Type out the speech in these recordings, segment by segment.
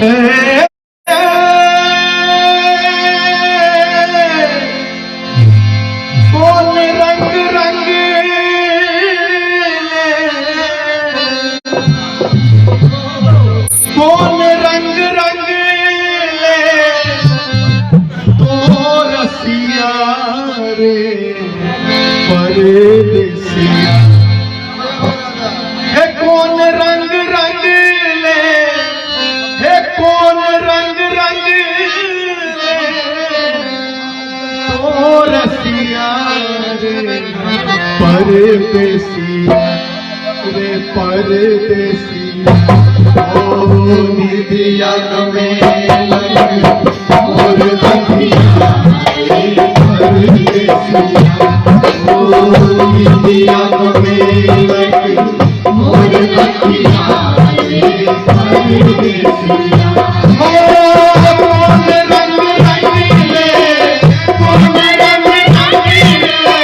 कोन रंग रंग कोन रंग रंग ले तो रसिया रे परदेसिया। हे कौन रंग रंग ले, हे कौन रंग रंग ले तो रसिया रे परदेसिया रे परदेसिया। ओ निधिया में मोर अखिया रे परदेसिया। ओ निधिया में मोर अखिया रे परदेसिया। ओ कौन रंग रंग ले, कौन रंग रंग ले,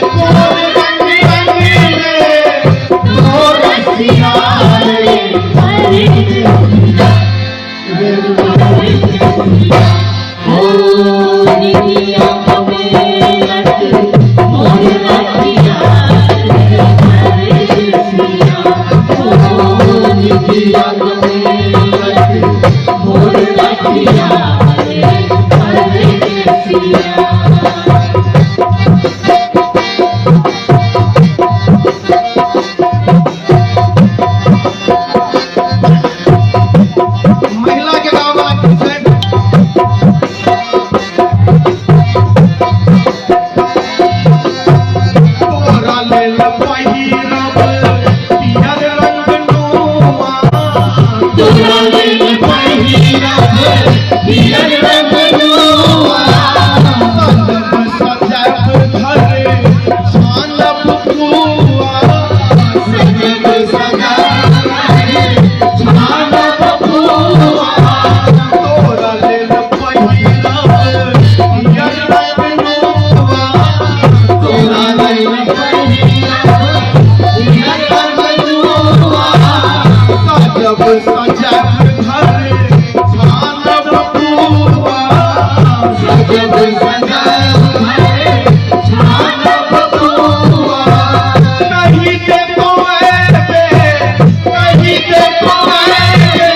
कौन रंग रंग ले तो रसिया रे परदेसिया रे परदेसिया। ओ निधिया में मोर अखिया रे परदेसिया। ओ निधिया में मोर अखिया रे परदेसिया। महिला के गाँव वाला गीत है। तोरा लेल पहिरब पियर रंग नुआ, तोरा लेल पहिरब पियर रंग नुआ। सजब सजब घर छानब पुआ, सजब सजब घर छानब पुआ। तोरा लेल पहिरब पियर रंग नुआ, तोरा लेल पहिरब पियर रंग नुआ। सजब सजब घर छानब पुआ, सजब सजब घर छानब पुआ। कहीं देखो ऐबे, कहीं देखो ऐबे,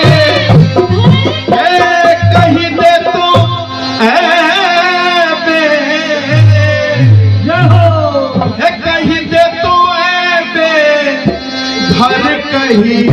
ए कहीं दे तो ऐबे, ए कहीं दे तो ऐबे घर कहीं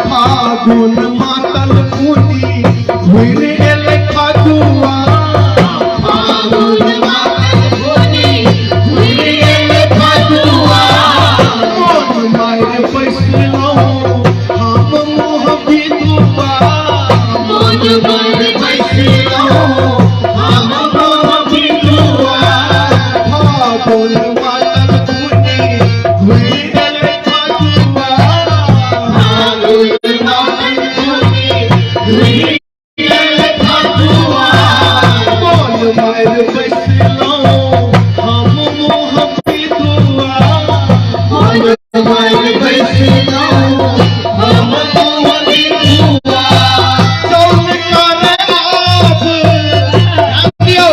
फागुन मातल पुनी घुर एल फगुआ, फागुन मातल पुनी घुर एल फगुआ। मोन मार बैसलहुँ हम मुँह बिदुआ, मोन मार बैसलहुँ हम मुँह बिदुआ। फागुन मातल पुनी घुर एल फगुआ, फागुन मातल पुनी घुर एल फगुआ। मोन मार बैसलहुँ हम मुँह बिदुआ, मोन मार बैसलहुँ हम मुँह बिदुआ। चौल कर आप दियौ।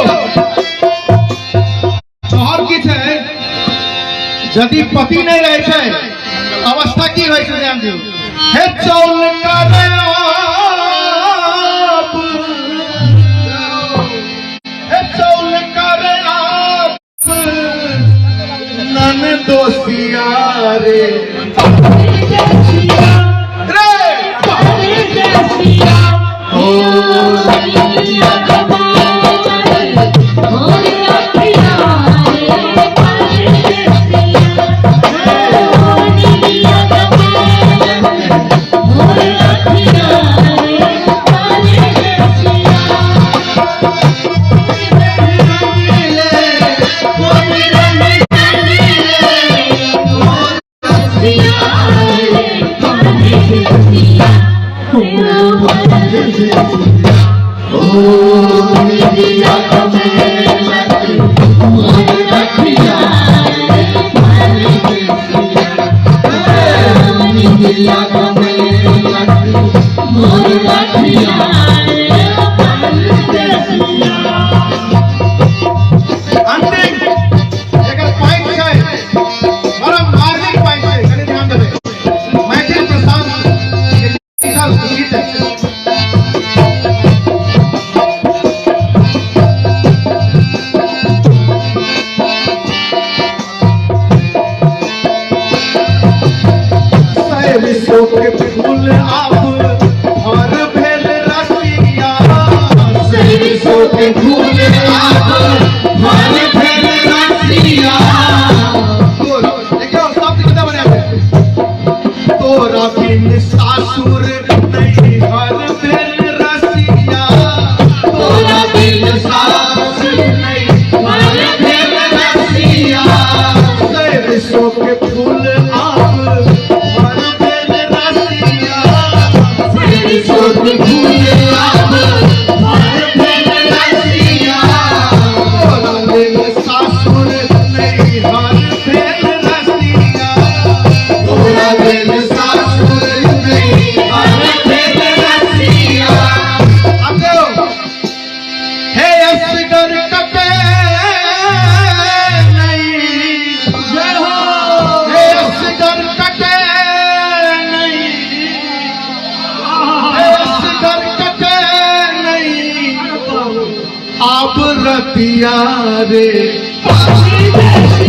तोहर की छै, यदि पति नहीं रहे छै अवस्था की होइ छै ध्यान दियौ। हे चौल कर आप, हे चौल कर आप नन दोसिया रे रे। ओ अंतिम एकर पॉइंट छै, बड़ा मार्मिक पॉइंट छै, कनि ध्यान देबै। मैथिल प्रशांत के लिखल गीत है। सरसों के फूल आब भर भेल रसिया, सरसों के फूल आब भर भेल रसिया। देखियौ शब्द कतऽ बनायल छै। तोरा बिन सासुर नैहर भेल रसिया, तोरा बिन सासुर नैहर भेल रसिया। सरसों के फूल आब भर भेल रसिया, सरसों के फूल आब भर भेल रसिया। तोरा बिन सासुर नैहर भेल रसिया, तोरा बिन सासुर नैहर भेल रसिया। अब देखो, हे असगर कटे नहीं, जय हो। हे असगर कटे नहीं, हे असगर कटे नहीं, अब रतिया रे। परदेसिया।